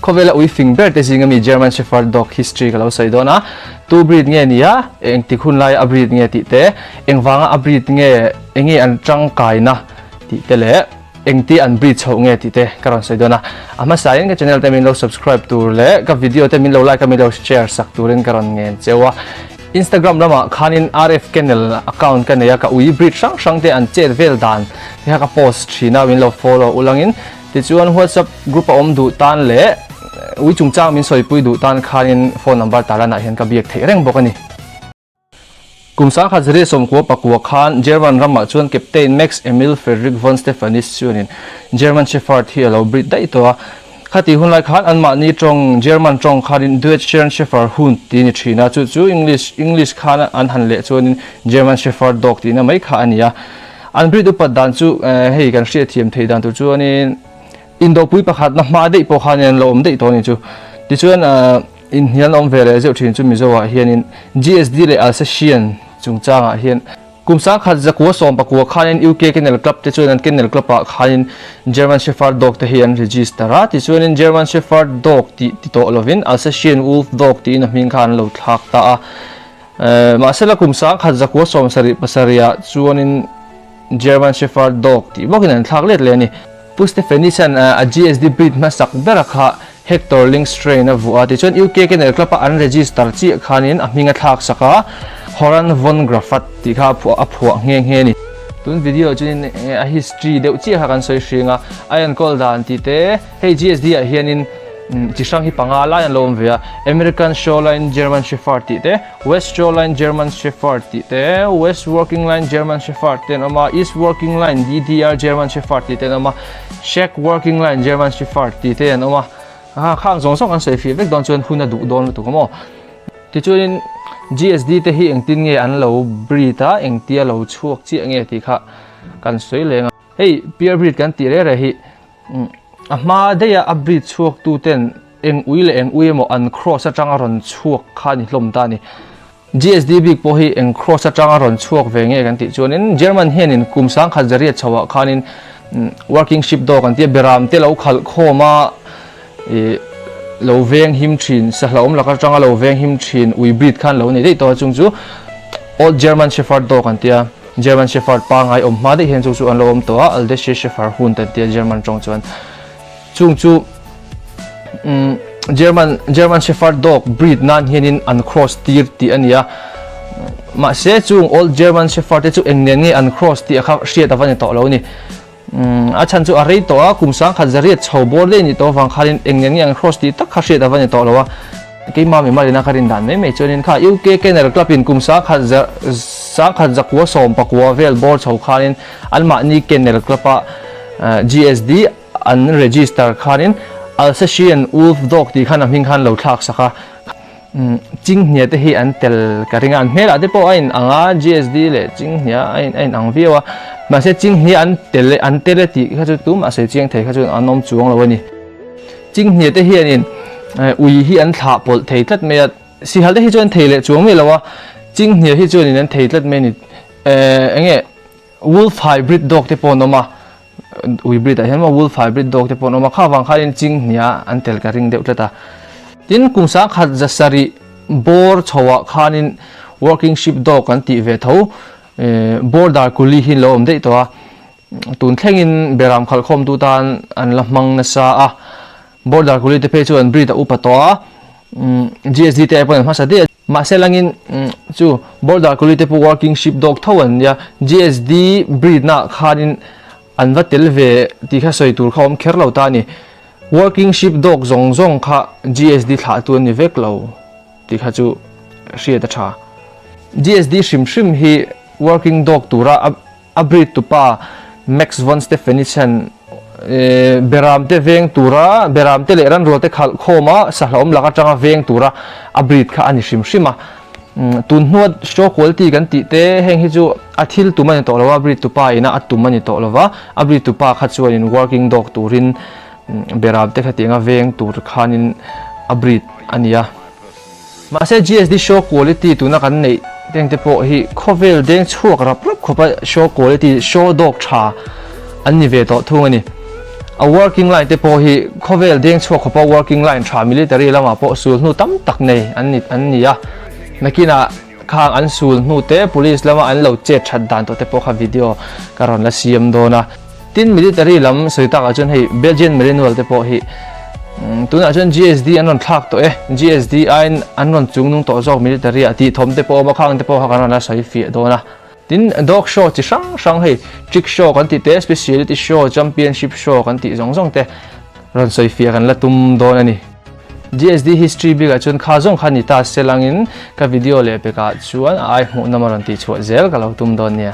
Khawvela ui fing ber te zinga mi German Shepherd Dog history ka lo sawi dawn a. Tu breed nge nia, engtik hun laia a breed nge tih te, engvanga a breed nge, enge an tangkaina tih te leh engti an breed chhoh nge tih te ka rawn sawi dawn a. A hmasain ka channel te min lo subscribe tur leh ka video te min lo like a min lo share sak turin ka rawn ngen cheu a. Instagram lamah khanin RF Kennel account ka nei a, ka ui breed hrang hrang te an chet vel dan te kha ka post thin a, min lo follow ulangin. Tichuan WhatsApp group a awm duh tan leh ui chungchang min sawipui duh tan khanin phone number tarlanah hian ka biak theih reng bawk a ni. Kum 1969 khan German ramah chuan Captain Max Emil Friedrich von Stephanitz chuanin German Shepherd hi a lo breed daih tawh a. Khati hun lai khan anmahni tawng, German tawng khanin Deutschen Schäferhund tih a ni thin a, chu chu English, English khan an han leh chuanin German Shepherd Dog tihna mai kha a ni a. An breed upat dan chu hei kan hriatthiam theih dan tur chuanin indopui pakhatna hma daih pawh khanin an lo awm daih tawh a ni chu. Tichuan inhnial awm ve leh zeuh thin chu Mizoah hianin GSD leh Alsatian chungchangah hian Kum 1919 khanin UK Kennel Club te chuan an Kennel Club ah khanin German Shepherd Dog te hi an register a, tichuanin German Shepherd Dog tih ti tawh lovin Alsatian Wolf Dog tiin a hming kha an lo thlak ta a. Mahsela kum 1977 ah chuanin German Shepherd Dog tih bawkin an thlak let leh a ni. Pu Stephanisan a GSD breed hmasak bera kha Hector Link Strain a vuah a, tichuan UK Kennel Club a an register chiah khanin a hming a thlak sak a, Horan von Grafat tih kha a phuah nghe nghe a ni. Tun video chuanin a history deuh chiah kha kan sawi hring a, a enkawl dan tih te, hei GSD ah hianin chi hrang hi panga lai an lo awm ve a, American Shoreline German Shepherd tih te, West Shoreline German Shepherd tih te, West Working Line German Shepherd te an awm a, East Working Line DDR German Shepherd tih te an awm a, Czech Working Line German Shepherd tih te an awm a, aha khang zawng zawng an sawi fiah vek dawn chuan hun a duh dawn lutuk a maw. Tichuanin GSD te hi engtin nge an lo breed a, engtia lo chhuak chiah nge tih kha kan sawi leng a. Hei pure breed kan tih reh reh hi a hma daih a a breed chhuak tu ten eng ui leh eng ui emaw an cross atanga rawn chhuak kha a ni hlawm ta a ni. GSD bik pawh hi eng cross atanga rawn chhuak ve nge kan tih chuanin German hianin kum 1800 chhoah khanin working sheep dog an tia beram te lo khalh khawm a ih lo veng him thin sahlawm lak atanga lo veng him thin ui breed khan lo nei daih tawh a chung chu Old German Shepherd dog an tia German Shepherd pangai awm hma daih hian chu chu an lo awm tawh a Alsatian Shepherd Hund an tia German tawng chuan Chung chu German German Shepherd dog breed nan hianin an cross tir tih a ni a. Mahse chung old German Shepherd te chu eng nen nge an cross tih a kha hriat ava ni tawh lo a ni. A chhan chu a rei tawh a, kum 1900 chho bawr daih a nih tawh avang khanin eng nen nge an cross tih tak kha hriat ava ni tawh lo a. Keimah mi Marina ka rin dan mai mai chuanin kha UK Kennel Club in kum 1919 vel bawr chho khanin anmahni Kennel Club a GSD An register khanin Alsatian Wolf Dog tih khan a hming khan lo thlak sak a, Chinghnia te hi an tel ka ring a, an hmelah te pawh a in ang a, GSD leh Chinghnia a in a in ang viau a, mahse Chinghnia an tel e an tel e tih kha chu tumah sawi chiang thei kha chu an awm chuang lo a ni. Chinghnia te hianin ui hi an thlah pawlh thei tlat mai a, sihal te hi chuan thei leh chuang mai lo a, Chinghnia hi chuanin an thei tlat mai a ni. Enge Wolf hybrid dog te pawh an awm a, ui breed ah hian maw wolf hybrid dog te pawh an awm a, kha vang khanin chinghnia an tel ka ring deuh tlat a. Tin, kum 1700 bawr chhoah khanin working sheep dog an tih ve tho, border collie hi an lo awm daih tawh a, tun thlengin beram khalhkhawmtu tan an la hmang nasa a, border collie te phei chu an breed a upa tawh a, GSD te ai pawhin an hmasa daih a. Mahse langin chu Border Collie te pawh working sheep dog tho an nia, GSD breed na khanin an va tel ve tih kha sawi tur kha awm kher lo ta a ni. Working sheep dog zawng zawng kha GSD thlah tu an ni vek lo tih kha chu hriat a tha. GSD hrim hrim hi working dog tura A breed tupa Max von Stephanitz-a'n beramte veng tura, beramte leh ranrualte khalh khawma sahlawm lak atanga veng tura a breed kha a ni hrim hrim a. Tun hnua show quality kan tih te heng hi chu a thil tum a ni tawh lo a, breed tupa ina a tum a ni tawh lo va, a breed tupa kha chuanin working dog turin beramte khatianga veng tur khanin a breed a ni a. Mahse GSD show quality tuna kan neih teng te pawh hi khawvel deng chhuak rap rap khawpa show quality, show dawk tha an ni ve tawh thung a ni. A working line te pawh hi khawvel deng chhuak khawpa working line tha military lamah pawh sul hnu tam tak nei an ni an ni a. Nakinah khang an sul hnu te police lama an lo chet that dan tawh te pawh kha video ka rawn la siam dawn a. Tin military lam sawi takah chuan hei Belgian Malinois te pawh hi tunah chuan GSD an rawn thlak tawh e. GSD aiin an rawn chungnung tawh zawk military ah tih thawm te pawh a awm a, khang te pawh kha kan rawn la sawi fiah dawn a. Tin, dog show chi hrang hrang hei trick show kan tih te, speciality show, championship show kan tih zawng zawng te rawn sawi fiah kan la tum dawn a ni. GSD history bikah chuan kha zawng kha ni ta se langin ka video leh pekah chuan a ai hmuhnawm a rawn tih chhuah zel ka lo tum dawn nia.